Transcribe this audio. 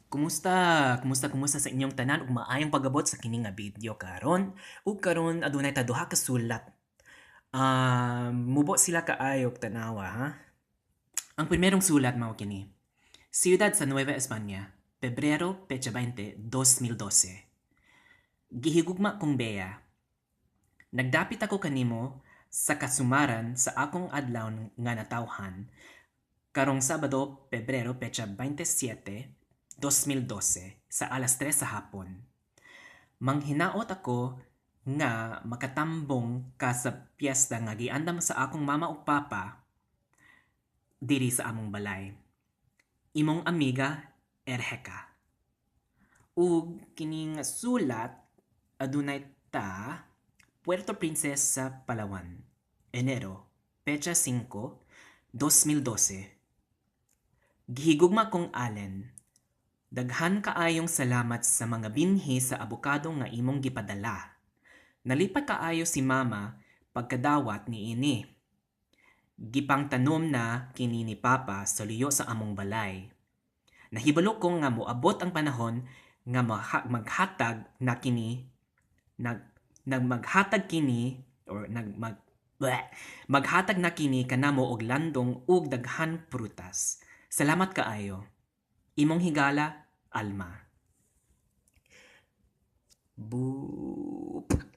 Kumusta? Kumusta, kumusta sa inyong tanan ug maayong pag-abot sa kini nga video karon. Ug karon adunay ta duha ka sulat. Mubo sila kaayo og tanawa ha. Ang primerong sulat mao kini. Ciudad sa Nueva España, Pebrero pecha 20, 2012. Gihigugma kong Bea. Nagdapit ako kanimo sa kasumaran sa akong adlaw nga natawhan karong Sabado, Pebrero pecha 27, 2012 sa alas 3 sa hapon. Manghinaot ako nga makatambong ka sa piyesta nga giandam sa akong mama ug papa diri sa among balay. Imong amiga, Erheka. Ug kining sulat adunay ta Puerto Princesa, Palawan. Enero, pecha 5, 2012. Gihigugma kong Allen. Daghan kaayong salamat sa mga binhi sa abokado nga imong gipadala. Nalipay kaayo si Mama pagkadawat niini. Gipangtanom na kini ni Papa sa luyo sa among balay. Nahibalo ko nga moabot ang panahon nga maghatag na kini nag nag maghatag kini or nag mag bleh, maghatag na kini kanamo og landong ug daghan prutas. Salamat kaayo. Imong higala, Alma. Boop.